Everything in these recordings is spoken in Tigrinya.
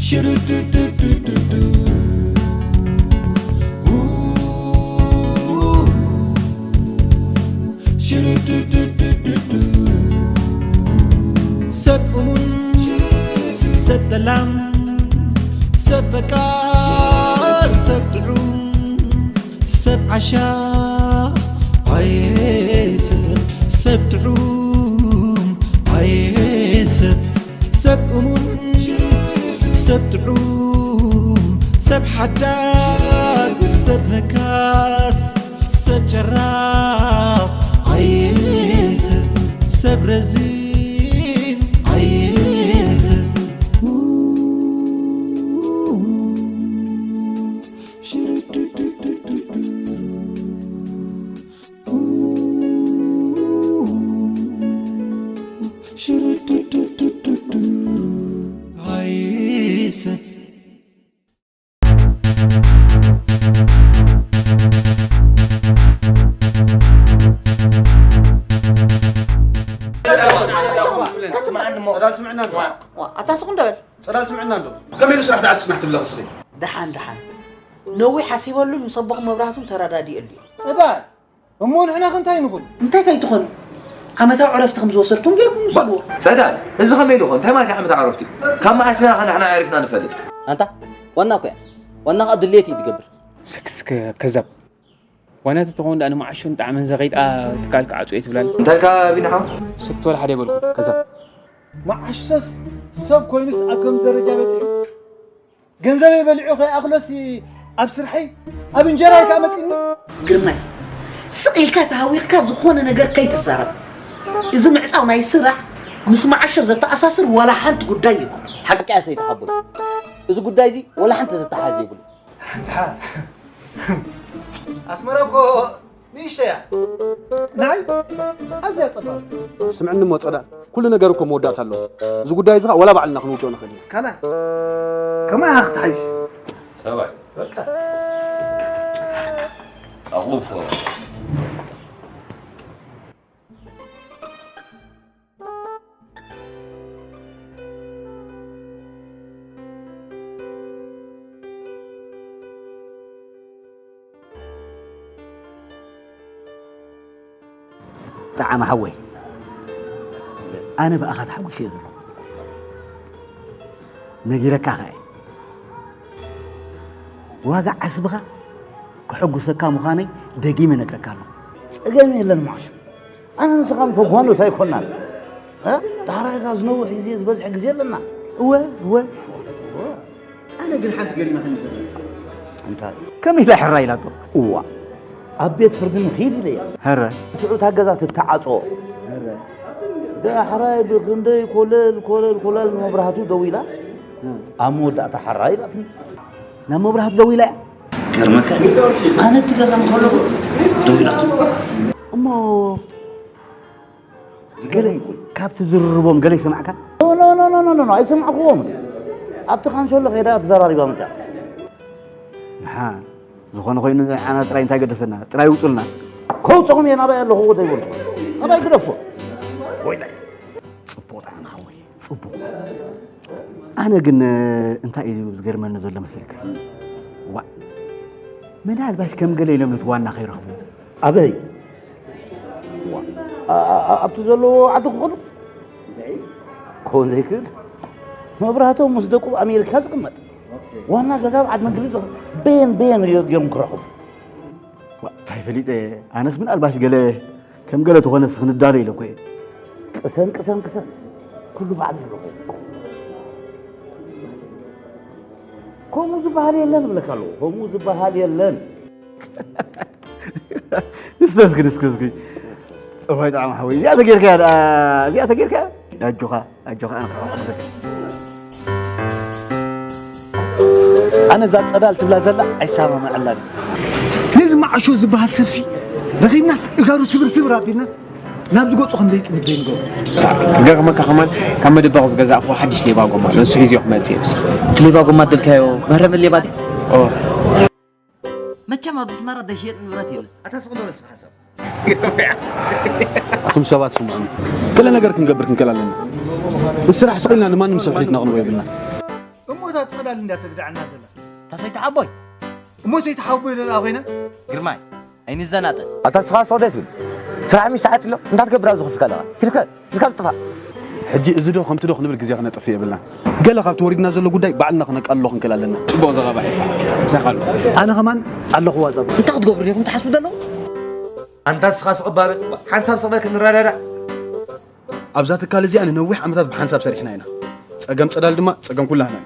ሽርድድድድዱ። ሽርድድድድዱ። ሰብ እሙን፣ ሰብ ጠላም፣ ሰብ ፈቃር፣ ሰብ ጥዑም፣ ሰብ ዓሻ፣ ኣየ ሰብ፣ ሰብ ጥዑም፣ ኣየ ሰብ፣ ሰብ እሙን፣ ሰብ ጥዑም፣ ሰብ ሓዳግ፣ ሰብ ነካስ፣ ሰብ ጨራቕ፣ ኣየ ሰብ፣ ሰብ ረዚን፣ ኣየ ሰብ። ሽርድድድድዱ። ኣይ ሰብ። ስምዓኒ እሞ። ጸዳል ስምዕና ኣሎ። ዋ፣ ኣታ ስቕ እንዶ በል። ጸዳል ስምዕና ኣሎ። ከመይ ኢሉ ስራሕ ትዓጽ ስራሕ ትብላ እስኺ? ደሓን፣ ደሓን። ነዊሕ ሓሲበሉን ምስ ኣቦኹም መብራህቱን ተረዳዲኤሉ እየ። ጸዳል፣ እሞ ንሕና ከ እንታይ ንኹን? እንታይ ከይትኾኑ? ዓመታዊ ዕረፍቲ ከም ዝወሰድኩም ጌርኩም ውሰድዎ። ጸዳል፣ እዚ ከመይ ኢሉ ኾን? እንታይ ማለት እዩ ዓመታዊ ዕረፍቲ? ካብ መኣስ ኢና ኸ ንሕና ኣዕሪፍና ንፈልጥ? ኣንታ፣ ዋና እኮ እያ። ዋና ኸኣ ድሌት እዩ ትገብር። ስክስክ ከዛብ። ዋና ተትኸውን ደኣ ንመዓሾን ጣዕምን ዘኸይጣ ትካል ክዓጽዎ እየ ትብላኒ። እንታይ ኢልካ ቢንሓ? ስክት ወላ ሓደ ኣይበልኩ። ከዛብ። መዓሾስ ሰብ ኮይኑስ ኣብ ከም ደረጃ በጺሑ? ገንዘበይ በሊዑ ከይኣኽሎስ ኣብ ስርሐይ ኣብ እንጀራይ ከኣ መጺእኒ። ግርማይ፣ ስቕ ኢልካ ተሃዊኽካ ዝኾነ ነገር ከይትዛረብ። እዚ ምዕጻው ናይ ስራሕ ምስ መዓሾ ዘተኣሳስር ዋላ ሓንቲ ጉዳይ የብሉን። ሓቂ እያ ሰይቲ ሓቦይ። እዚ ጉዳይ እዚ ዋላ ሓንቲ ዘተሓሕዝ የብሉን። ኣስመራ እኮ ንእሽተይ እያ። ንዓይ ኣዝያ ጸባብ። ስምዕኒ እሞ ጸዳል፣ ኩሉ ነገር እኮ መወዳእታ ኣለዎ። እዚ ጉዳይ እዚ ኸኣ ወላ ባዕልና ክንውድኦ ንኽእል ኢና። ካላስ፣ ከማይ ኢኻ ክትሓይሽ። ሰብኣይ። በቃ። ኣቑፎ። ጠዓመ ሓወይ፣ ኣነ ብኣኻ ተሓጒሰ እየ ዘለኹ። ነጊረካ ኸኣ እየ። ዋጋ ዓስብኻ ከሐጉሰካ ምዃነይ ደጊመ እነግረካ ኣለኹ። ጸገም የለን መዓሾ። ኣነ ንስኻ ምኮ ጓኖት ኣይኮናን። እ? ዳሕራይካ ዝነውሕ ግዜ ዝበዝሐ ግዜ ኣለና። እወ፣ እወ። እወ። ኣነ ግን ሓንቲ ገሪማትኒ ዘላ። እንታይ? ከመይ ኢላ ሕራይ ኢላቶ? እዋ። ኣብ ቤት ፍርዲ ንኺድ ኢለያ። ሀረ። ሽዑ እታ ገዛ ትተዓጾ። ሀረ። ዳሕራይ ብኽንደይ ኮለል፣ ኮለል፣ ኮለል ንመብራህቱ ደዊላ። እ። ኣብ መወዳእታ ሕራይ ኢላትኒ። ናብ መብራህቱ ደዊላ እያ? ገርመካ። ኣነ እቲ ገዛ እንከለኹ ደዊላትኒ። እሞ ገለ ካብቲ ዝርርቦም ገለ ይሰማዕካ? ኖ፣ ኖ፣ ኖ፣ ኣይሰማዕክዎምን። ኣብቲ ካንሸሎ ከይዳ ተዘራሪባ መጽያ። ንሓ፣ ዝኾነ ኮይኑ ንዓና ጥራይ እንታይ ገደሰና? ጥራይ ውጹልና። ከውጽኹም እየ፣ ናባይ ኣለኹ፣ ወደ ይበልኩ። ናባይ ግደፎ። ጎይታይ። ጽቡቕ ጣዕሚ ሓወይ፣ ጽቡቕ። ኣነ ግን እንታይ እዩ ዝገርመኒ ዘሎ መሲልካ? ዋእ፣ ምናልባሽ ከም ገለ ኢሎም ነቲ ዋና ከይረኽቡ። ኣበይ? ዋ፣ ኣ-፣ ኣ-፣ ኣ-፣ ኣብቲ ዘለዎ ዓዲ ክኸዱ? እንታይ? ክኸውን ዘይክእል። መብራህቶም ምስ ደቁ ኣብ ኣሜሪካ ዝቕመጥ። ኦኬ። ዋና ገዛ ኣብ ዓዲ እንግሊዝ በየን በየን እዮም ክረኽቡ? ዋ፣ እንታይ ፈሊጠ? ኣነስ ምናልባሽ ገለ ከም ገለ ተኾነስ ክንዳሎ ኢለ እኮ እየ። ቅሰን፣ ቅሰን፣ ቅሰን። ኩሉ ባዕሉ ኣለኹ። ከምኡ ዝበሃል የለን እብለካ ኣለኹ። ከምኡ ዝበሃል የለን። ንስተ እስኪ፣ ንስኪ፣ እስኪ። እዋይ፣ ጣዕሚ ሓወይ። እዚኣ ተጌርካ እያ ደኣ፣ እዚኣ ተጌርካ እያ። ኣጆኻ፣ ኣጆኻ፣ ኣነ ክሕቆ መሰለኒ። ኣነ እዛ ጸዳል ትብላ ዘላ ኣይሰማምዐላን። ነዚ መዓሾ ዝበሃል ሰብሲ ረኺብናስ እጋሩ ስብር ስብር ኣቢልና ናብዚ ገጹ ከም ዘይጥምት ዘይንገብሮ። ክገርመካ ከማን ካብ መደበቕ ዝገዛእኽዎ ሓድሽ ሌባ ጎማ ኣሎ። ንሱ ሒዝዮ ክመጽእ እዩ። እቲ ሌባ ጎማ ደልካዮ መህረሚ ሌባ ድዩ? ኦ። መቸም ኣብ ኣስመራ ዘይሽየጥ ንብረት የለን። ኣታ ስቕ በል እስኻ ሓሳብ። ኣቱም ሰባት ስምዑኒ። ገለ ነገር ክንገብር ክንክእል ኣለና። ንስራሕ ስቕ ኢልና ንማንም ሰብ ሕሊፍና ክንህቦ የብልና። እሞ እታ ትኸዳል እንዳ ተግዳዕና ዘላ። እታ ሰይቲ ሓቦይ። እሞ ሰይቲ ሓቦይ ደላ ኮይና? ግርማይ፣ ኣይንዘናጠ። ኣታ ስኻ ሰው ደት ስራሕ ምሽ ሰዓት ኣሎ እንታይ ትገብር ኣብዚ ኮፍ ኢልካ ኣለኻ? ኪድከ ኪድካ ጥፋ። ሕጂ እዚ ዶ ከምቲ ዶ ክንብል ግዜ ክነጥፍ የብልና። ገለ ካብቲ ወሪድና ዘሎ ጉዳይ ባዕልና ክነቃልሎ ክንክእል ኣለና። ጽቡቕ ዘረባ ኢኻ። ምሳኻ ኣሎ። ኣነ ከማን ኣለኹ ዋዛ። እንታይ ክትገብሩ ዲኹም ትሓስቡ ዘለኹም? ኣንታ ንስኻ ስቕ ባበል፣ ሓንሳብ ስቕ በል ክንረዳዳእ። ኣብዛ ትካል እዚኣ ንነዊሕ ዓመታት ብሓንሳብ ሰሪሕና ኢና። ጸገም ጸዳል ድማ ጸገም ኩላህና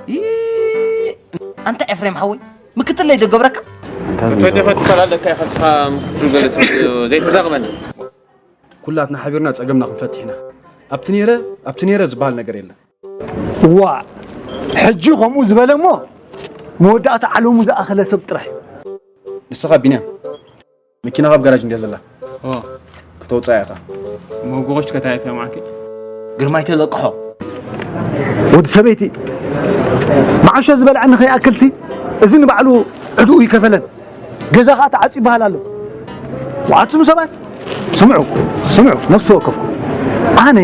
እዩ። ኣንታ ኤፍሬም ሓወይ ምክትለይ ዶ ገብረካ? ተወዲፈ ትፈላለካ ኢኻ ንስኻ ምክትል ገለ ዘይተዛቕበኒ። ኩላትና ሓቢርና ጸገምና ክንፈትሕ ኢና። ኣብቲ ነይረ ኣብቲ ነይረ ዝበሃል ነገር የለን። ዋእ ሕጂ ከምኡ ዝበለ እሞ መወዳእታ ዓለሙ ዝኣኸለ ሰብ ጥራሕ እዩ። ንስኻ ቢንያም መኪና ካብ ጋራጅ እንድያ ዘላ ከተውፅኣ ኢኻ። መጎጎሽ ከታየት ማዓኪ ግርማይ ተለቅሖ ወዲ ሰበይቲ መዓሾ ዝበልዐኒ ከይኣክልሲ እዚ ንባዕሉ ዕድኡ ይከፈለን። ገዛ ከዓ ተዓፂ ይበሃል ኣሎ። ኣቱም ሰባት ስምዑ ስምዑ ነፍሲ ወከፍኩም ኣነ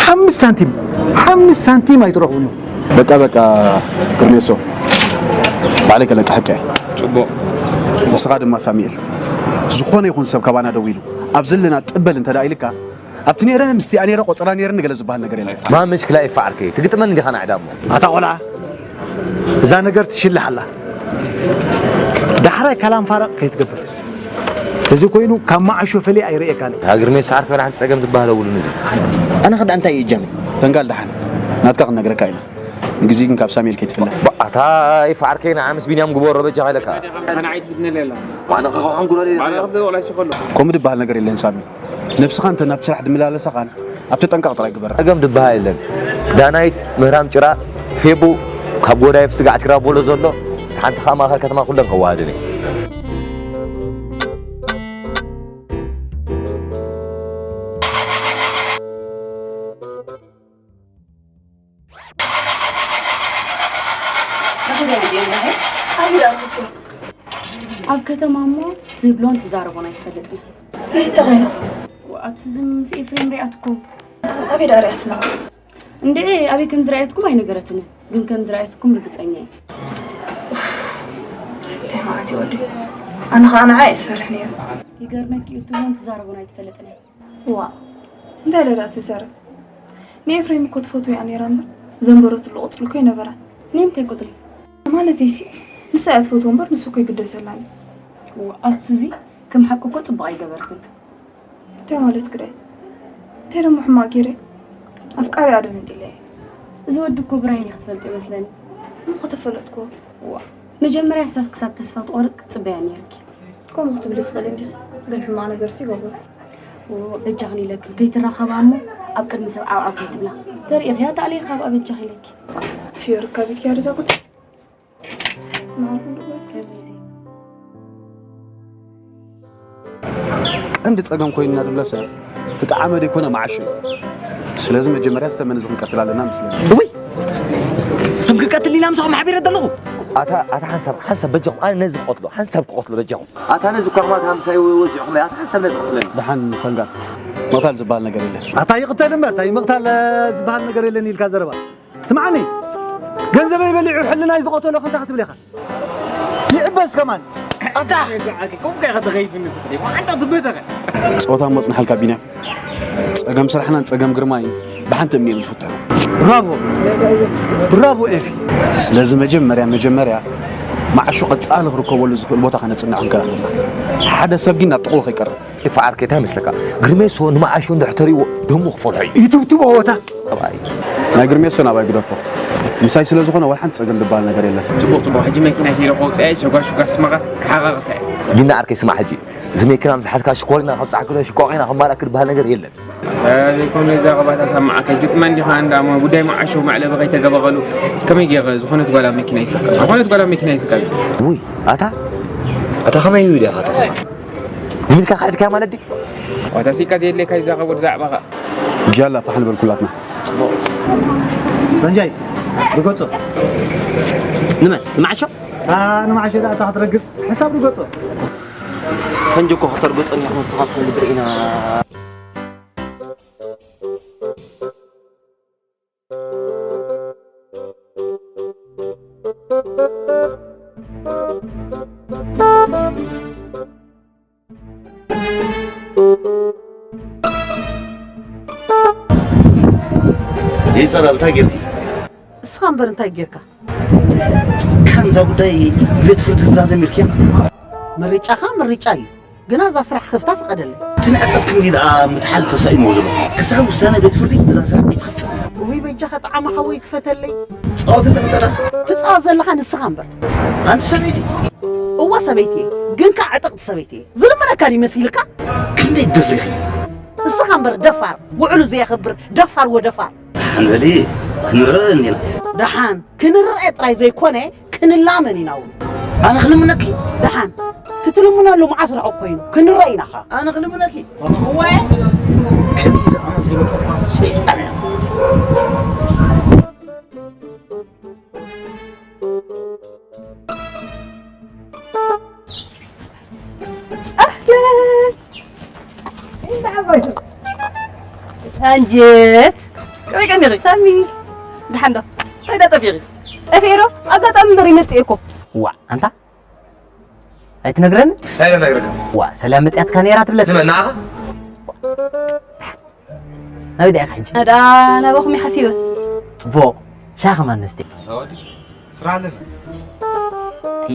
ሓምስት ሳንቲም ሓምስት ሳንቲም ኣይትረኽቡን ኢኹም። በቃ በቃ ግርሜሶ ባዕለይ ከለቅሐካ እየ። ጽቡቕ። ንስኻ ድማ ሳሚኤል ዝኾነ ይኹን ሰብ ካባና ደው ኢሉ ኣብ ዘለና ጥበል እንተ ኢልካ ኣብቲ ነይረ ምስቲኣ ነይረ ቆጸራ ነይርኒ ገለ ዝበሃል ነገር የለን። ما مشكلة يفعركي تقطمن دي خنا عدامو ኣታ ቆልዓ እዛ ነገር ትሽልሕ ኣላ። ዳሕራይ ካላም ፋረቕ ከይትገብር። እዚ ኮይኑ ካብ መዓሾ ፈልየ ኣይርእየካን። ሃግር ሜስ ዓርፈ ንሓንቲ ጸገም ትበሃል እውን እዚ ኣነ ክዳ እንታይ እዩ ጀሚ ፈንጋል ደሓን ናትካ ክንነግረካ ኢና። ንግዜ ግን ካብ ሳሙኤል ከይትፍለ። ኣታ ይፍዓርከይ ንዓ ምስ ቢንያም ግበሮ በጃኻ ኢለካ። ከምኡ ድበሃል ነገር የለን ሳሚ። ነብስኻ እንተ ናብ ስራሕ ድመላለሰኻን ኣብ ተጠንቀቕ ጥራይ ግበራ። ጸገም ድበሃል የለን። ዳናይት፣ ምህራም ጭራ፣ ፌቡ፣ ካብ ጎዳይፍ ስጋዕ ትግራ ቦሎ ዘሎ፣ ሓንቲ ኸኣ ማእኸል ከተማ ኩለን ከዋሃድን እየ። ኣብ ከተማ እሞ ትብሎን ትዛረቦን ኣይትፈልጥን። እንታይ ተኾይኑ? ኣብቲ ዝም ምስ ኤፍሬም ሪኣትኩም። ኣበይ ደኣ ሪኣትና? እንድዒ ኣበይ ከም ዝረኣየትኩም ኣይነገረትንን፣ ግን ከም ዝረኣየትኩም ርግጸኛ እየ። እንታይ መዓት እዩ ወደይ? ኣነ ኸኣ ንዓ እየ ዝፈርሕ ነይሩ። ይገርመኪ እዩ፣ ትብሎን ትዛረቦን ኣይትፈልጥን እያ። ዋእ እንታይ ኢላ ደኣ ትዛረብ? ንኤፍሬም እኮ ትፈትዎ እያ ነይራ እምበር ዘንበረትሉ ቁጽሊ እኮ ኣይነበራን። ናይ ምንታይ ቁጽሊ? ማለተይሲ ንሳ እያ ትፈትዎ እምበር ንሱ እኮ ኣይግደሰላን እዩ። ዋእ ኣቲ ሱዚ ከም ሓቂ እኮ ጽቡቕ ኣይገበርክን። እንታይ ማለት ግዳይ? እንታይ ደሞ ሕማቕ ገይረ? ኣፍቃሪኣ ዶ መንጢለያ እየ? እዚ ወዲ እኮ ብራሂን ኢኺ ትፈልጥዮ መስለኒ። እሞ ከተፈለጥክዎ? ዋእ መጀመርያ ንሳ ክሳብ ተስፋ ትቖርጽ ክትጽበያ ነይርኪ። ከምኡ ክትብሊ ትኽእሊ እንዲኺ፣ ግን ሕማቕ ነገርሲ ይገብሮ። በጃኽን ኢለክን ከይትራኸባ እሞ ኣብ ቅድሚ ሰብ ዓብዓብ ከይትብላ። ተሪኢኽያ ተኣልየ ካብኣ በጃኺ ኢለኪ። ፊዮሪ ካቢድኪያ ርዛ ጉዳይ። ቀንዲ ጸገም ኮይንና ድብለ ሰብ ተጠዓመ ደይኮነ መዓሾ እዩ። ስለዚ መጀመርያ ዝተመን እዚ ክንቀትል ኣለና መስለኒ። እውይ ሰብ ክቀትል ኢና ምሳኹም ሓቢረ ዘለኹ። ኣታ ኣታ ሓንሳብ ሓንሳብ በጃኹም ኣነ ነዚ ክቐትሎ ሓንሳብ ክቐትሎ በጃኹም። ኣታ ነዚ እኳ ክማት ሃምሳይ ወሲዕኹም ኣታ ሓንሳብ ነዚ ቅትለኒ። ደሓን ሰንጋል ምቕታል ዝበሃል ነገር የለን። ኣታ ይቕተል እምበር እንታይ ምቕታል ዝበሃል ነገር የለን ኢልካ ዘረባ። ስምዓኒ ገንዘበይ በሊዑ ሕልናይ ዝቐተሎ ከምታ ክትብል ኢኻ። ይዕበስ ከማን ኣታ ቁምቀ ከተኸይፍኒ ስኽሪ ማዓንታ ትበተኸ ጾታ መጽናሕልካ ቢንያም ጸገም ስራሕናን ጸገም ግርማይን ብሓንቲ እምኒ እዮም ዝፍትሑ። ብራቮ ብራቮ ኤፊ። ስለዚ መጀመርያ መጀመርያ መዓሾ ቀጻሊ ክርከበሉ ዝኽእል ቦታ ከነጽንዕ ክንክእል ኣለና። ሓደ ሰብ ግን ናብ ጥቕኡ ከይቀርብ። ይፍዓርከይ እንታይ ይመስለካ ግርሜሶ ንመዓሾ እንድሕር ተሪእዎ ደሙ ክፈልሖ እዩ። ይትብትቦ ቦታ። ሰብኣይ ናይ ግርሜሶ ናባይ ግደፎ። ምሳይ ስለ ዝኾነ ዋላ ሓንቲ ጸገም ዝበሃል ነገር የለን። ጽቡቕ ጽቡቕ ሕጂ መኪናይ ከይደ ከውጽኣ እየ ሸጓሹጋ ስማኻ ክሓቓቕሳ እየ። ቢኒ ዓርከይ ስማዕ ሕጂ እዚ መኪና ምስ ሓዝካ ሽኮሪና ከብጽሓክዶ ሽቆቒና ክማላክ ዝበሃል ነገር የለን። ዘይኮነ እዛ ቐባታ ሳማዓከ ግጥመ እንዲኻ እንዳ እሞ ጉዳይ መዓሾ መዕለቢ ከይተገበቐሉ ከመይ ገይረ ዝኾነት ጓል ኣብ መኪና ይስቀል ዝኾነት ጓል ኣብ መኪና ይስቀል። ውይ ኣታ ኣታ ከመይ እዩ ዲኻ ተስፋ ንሚልካ ክዕድካ ማለት ድዩ? ዋታ ሲካ ዘየድልየካ ይዛኸብ ወዲ ዛዕባኻ። ጃላ ፋሕ ንበል ኩላትና። ፈንጃይ ርገጾ። ንመን ንመዓሾ? እታ ንመዓሾ ደኣ እታ ክትረግጽ ሕሳብ ርገጾ። ፈንጂ እኮ ከተርግጹኒ ኢኹም ንስኻትኩም ብድዒና። ኣላ እንታይ ጌርኪ? እስኻ እምበር እንታይ ጌርካ? ካንዛ ጉዳይ ቤት ፍርዲ ዝዛዘም ኢልኪያ? ምርጫኻ ምርጫ እዩ፣ ግና እዛ ስራሕ ክፍታ ፍቐደለይ። እቲ ንዕቀት ክንዲ ደኣ ምትሓዝ ተሳኢሞ ዘሎ። ክሳብ ውሳነ ቤት ፍርዲ እዛ ስራሕ ኣይትኸፍል። ውይ በጃኻ ጠዓመ ሓወይ ክፈተለይ። ጻወት ኣለኺ ጸላም። ትጻወት ዘለኻ ንስኻ እምበር። ኣንቲ ሰበይቲ። እወ ሰበይቲ እየ፣ ግን ከኣ ዕጥቕቲ ሰበይቲ እየ። ዝልመነካ ድዩ መሲልካ? ክንደይ ትደፍሪኺ? እስኻ እምበር ደፋር፣ ውዕሉ ዘየኽብር ደፋር ወደፋር። ደሓን በሊ፣ ክንረእ እንዲና። ደሓን ክንረእ ጥራይ ዘይኮነ፣ ክንላመን ኢና እውን። ኣነ ክልምነኪ? ደሓን ትትልምነሉ መዓስ ርሑቕ ኮይኑ፣ ክንረእ ኢና ኸኣ። ኣነ ክልምነኪ? እወ። ከመይ ዝኣመሰለ ሰይጣን ኢና። ኣህለን። እንታይ ኣባይቱ? ኣንጀት። ከመይ ቀኒኺ? ሳሚ። ደሓን ዶ? እንታይ ዳ ጠፊኺ? ጠፊኤ ዶ? ኣጋጣሚ እምበር ይመጽእ እኮ። ዋ፣ ኣንታ? ኣይትነግረኒ? እንታይ ዶ ነግረካ? ዋ፣ ሰላም መጽያትካ ነይራ ትብለካ? ንመን ንዓኻ? ናበይ ደኣ ኢኻ ሕጂ? ደኣ ናባኹም እየ ሓሲበ። ጽቡቕ። ሻሂ ከማን ነስቲ። ኣታ ወዲ፣ ስራሕ ኣለና። ሂ፣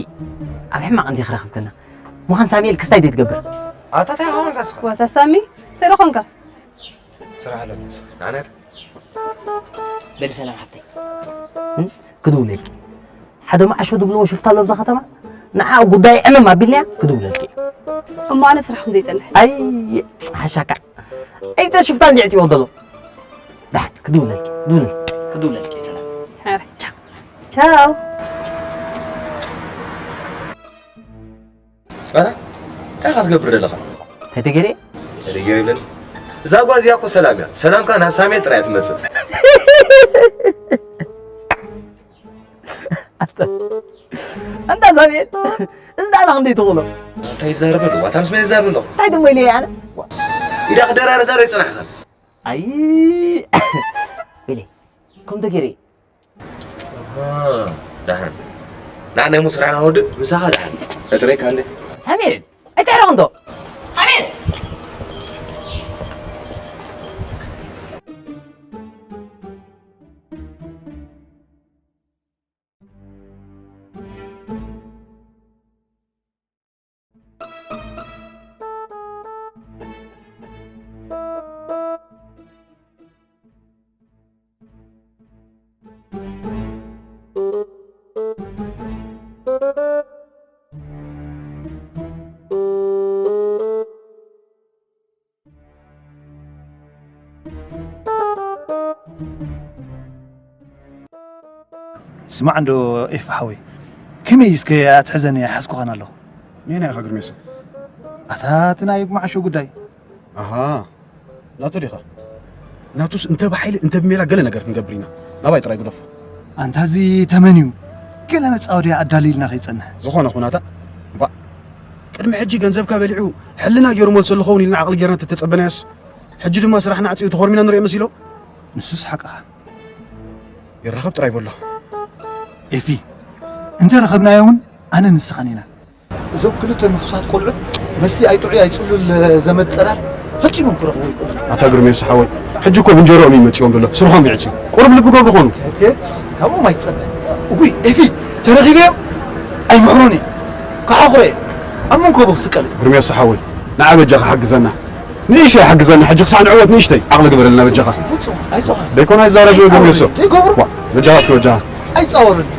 ኣብ ሕማቕ እንዲኺ ረኺብክና። ምዃን ሳሙኤል ክስታይ ዘይትገብር። ኣታ እንታይ ኾንካ እስኻ? ዋታ ሳሚ፣ እንታይ ዶ ኾንካ? ስራሕ ኣለና እስኻ። ንዓና በሊ ሰላም ሓብተይ። እም? ክድውለልኪ። ሓደ መዓሾ ዝብልዎ ሽፍታ ኣሎ ኣብዛ ከተማ። ንዓ ጉዳይ ዕምም ኣቢልናያ ክድውለልኪ። እሞ ኣነ ብስራሕኩም ዘይጸንሕ። ኣይ፣ ሓሻካ። ኣይተ ሽፍታ እንዲዕ እትይዎ ዘሎ። ደሓን፣ ክድውለልኪ፣ ድውለልኪ። ክድውለልኪ፣ ሰላም። ሕረ፣ ቻው። ቻው። ኣታ፣ እንታይ ኢኻ ትገብር ዘለኻ? እንታይ ተገይረ? እንታይ ተገይረ ይብለኒ? እዛ ጓል እዚኣ እኮ ሰላም እያ። ሰላም ከኣ ናብ ሳሙኤል ጥራይ እያ ትመጽእ። ኣንታ ሳሙኤል፣ እዚ ዳኣ ክንደይ ትኽእሎ? እንታይ ይዛረብ ኣለኹ? ኣታ ምስ መን ይዛረብ ኣለኹ? እንታይ ደሞ ኢለ ኣነ? ኢዳ ክደራረዛ ዶ ይጸናሕኻ? ኣይ፣ ኢለ፣ ከምኡ ተገይረ። ኣሃ፣ ደሓን። ንዓ ናይ ሙስራሕና ወድእ፣ ምሳኻ ደሓን። እጽረይካ እንዴ? ሳሙኤል፣ ኣይትዕረቕ እንዶ። ሳሙኤል! ስማዕ እንዶ ኤፍ ሓወይ፣ ከመይ እስከ ኣትሕዘኒ ኣይሓዝኩኻን ኣለኹ። ኔና ኢኻ ግርሜሶ? ኣታ እቲ ናይ መዓሾ ጉዳይ። ኣሃ፣ ናቱ ዲኻ? ናቱስ እንተ ብሓይሊ እንተ ብሜላ ገለ ነገር ክንገብር ኢና። ናባይ ጥራይ ግደፎ። ኣንታ እዚ ተመን እዩ። ገለ መጻወድያ ኣዳሊልና ከይጸንሕ። ዝኾነ ኩናታ፣ እባ፣ ቅድሚ ሕጂ ገንዘብካ በሊዑ ሕልና ገይሩ መልሰሉ ኸውን ኢልና ዓቕሊ ጌርና እንተተጸበናዮስ፣ ሕጂ ድማ ስራሕና ኣጽዩ ተኾርሚና ንሪኦ መሲሎ? ንሱስ ሓቅኻ። ይራኸብ ጥራይ በሎ። ኤፊ፣ እንተ ረኸብናዮ እውን ኣነ ንስኻን ኢና። እዞም ክልተ ንፉሳት ቆልዑት መስቲ ኣይጥዑይ ኣይጽሉል ዘመድ ጸላል ፈጺሞም ክረኽቡ ይክእሉ። ኣታ ግርሜስ ሓወይ፣ ሕጂ እኮ ብእንጀርኦም እዩ መጺኦም ዘሎ፣ ስርሖም ይዕጽዩ። ቁሩብ ልቢ ገብሩ ኾኑ። ከት ከት፣ ካብኦም ኣይትጸበ። እውይ፣ ኤፊ፣ ተረኺበዮ ኣይምሕሮን እዩ። ክሓኹረ፣ ኣብ መንኮቦ ክስቀል እዩ። ግርሜስ ሓወይ፣ ንዓ በጃኻ ሓግዘና። ንእሽተይ ሓግዘና፣ ሕጂ ክሳዕ ንዕወት ንእሽተይ ዓቕሊ ግበረልና በጃኻ። ፍጹም፣ ኣይጾኻን። ደይኮን ኣይዛረብ እዩ ግርሜሶ። ዘይገብሩ? ዋ፣ በጃኻ እስከ በጃኻ። ኣይጻወርን።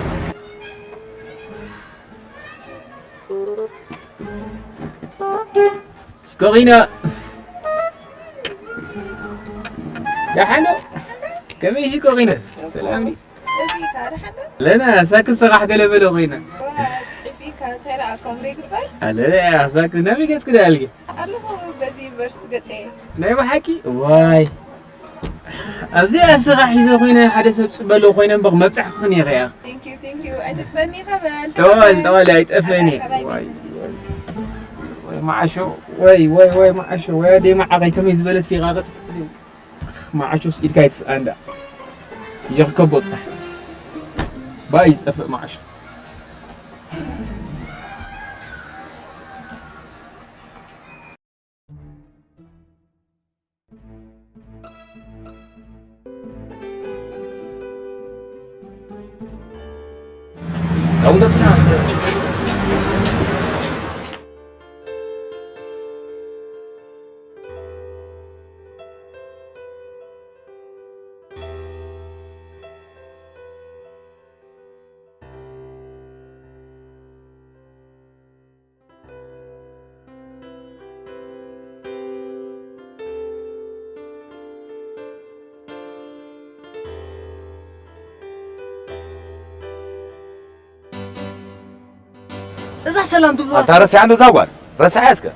ሽኮሪና። ደሓን ዶ? ከመይ ሽኮሪና? ሰላም ድዩ? እዚካ ደሓን ዶ? ለና፣ ሳክ ስራሕ ገለ በለ ኮይና። እዚካ እንታይ ደኣ ኮምሬ ግበር? ኣለለ፣ ሳክ ናበይ ገጽኪ ደኣ ኣልጊ? ኣለኹ በዚ ዩኒቨርሲቲ ገጸ። ናይ ብሓቂ? ዋይ። ኣብዚ ኣስኻ ሒዘ ኮይነ ሓደ ሰብ ጽበሎ ኮይነ እምበር መብጻሕክን እየ ከኣ። Thank you, thank you። ኣይትጥፈኒ ኢኻ በል። ጠዋል፣ ጠዋል ኣይጠፍእን እየ። ኣታ፣ ኣታ፣ ዋይ፣ ዋይ። ወይ መዓሾ፣ ወይ፣ ወይ፣ ወይ መዓሾ፣ ወይ ኣደይ መዓኸይ ከመይ ዝበለት ፊቓ ቅጥፍ። መዓሾስ ኢድካ ኣይትስኣን ደኣ። ይኽከቦ ጥራሕ። ባይ ዝጠፍእ መዓሾ። ኣውደትና እዛ ሰላም ትብሎ ኣታ ረስያ እንዶ እዛ ጓል ረስያ እስከ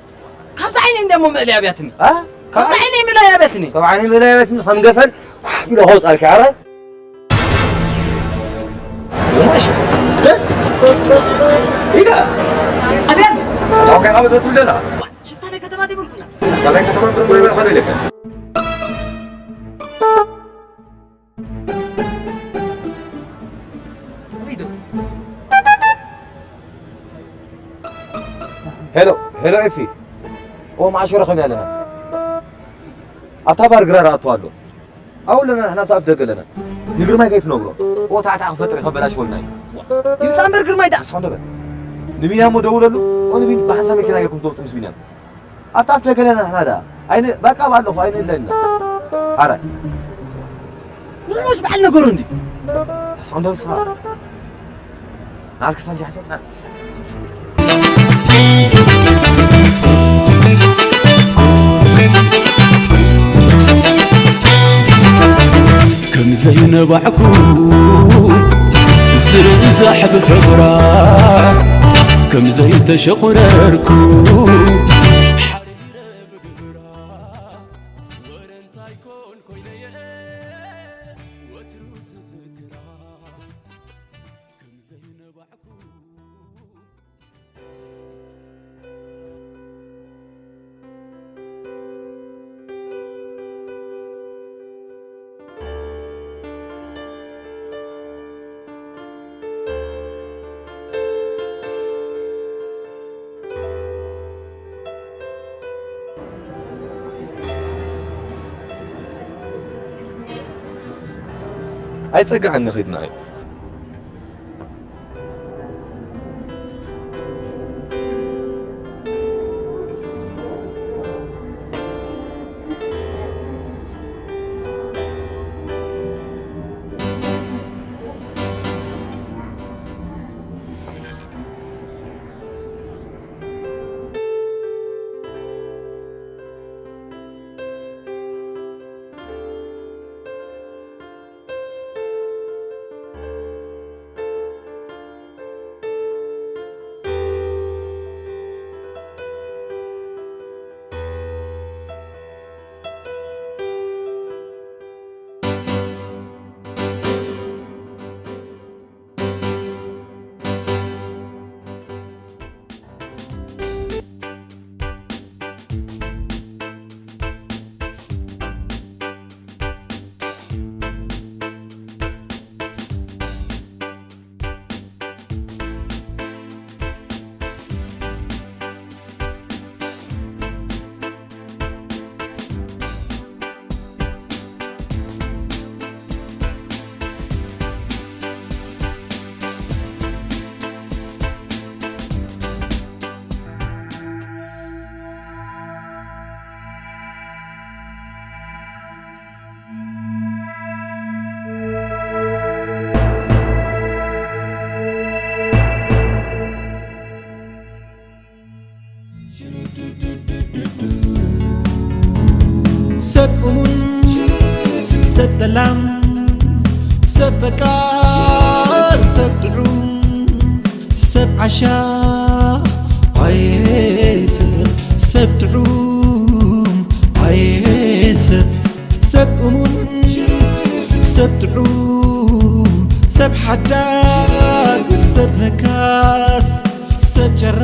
ካብዛ ዓይነ እንደሞ መእለያ ኣብያትኒ አ? ካብዛ ዓይነ ምእለያ ኣብያትኒ ካብ ዓይነ ምእለያ ኣብያትኒ ከም ገፈል ኢሎ ከውፃልኪ ኣረ ኢዳ ኣቤት ታውቂ ካብ ትብለና ሽፍታ ናይ ከተማ ይብልኩና ታላይ ከተማ ብርብር ይበልካ ደለካ ሄሎ ሄሎ ኤፊ ኦ ማዕሾ ረኸብ ያለና ኣታ ባር ግራር ኣቶ ኣሎ ኣው ለና ንሕና ኣብቲ ኣፍ ደገ ኣለና ንግርማይ ከይትነግሮ ኦ ታዕታ ክፈጥር ከበላሽ ወልናይ ይምፃ እምበር ግርማይ ዳእ ሰንደበ ንቢንያም ደውለሉ ኦ ንቢን ብሓንሳ መኪና ጌርኩም ትወፁ ምስ ቢንያም ኣታ ኣፍ ደገ ኣለና ንሕና ዳ ኣይነ ባቃ ባለኹ ኣይነ ኣለና ኣረ ንዑስ በዓል ነገሩ እንዲ ተስዕንዶ ንስኻ ናትክ ሳንጂ ሓሰብና ከም ዘይነባዕኩ ዝርዛሕ ብፍቕራ ከም ዘይተሸቑረርኩ ሓሪረ ብግብራ ወረ እንታይ ኮን ኮይነየ ወትሩ ዝዝክራ ከም ዘይነባዕኩ ኣይጸግዓኒ ኺድና እዩ። ሰብ እሙን ሰብ ጠላም ሰብ ፈቃር ሰብ ጥዑም ሰብ ዓሻ ኣይስእ ሰብ ጥዑም ኣይስእ ሰብ እሙን ሰብ ጥዑም ሰብ ሓዳግ ሰብ ነካስ ሰብ ጨራ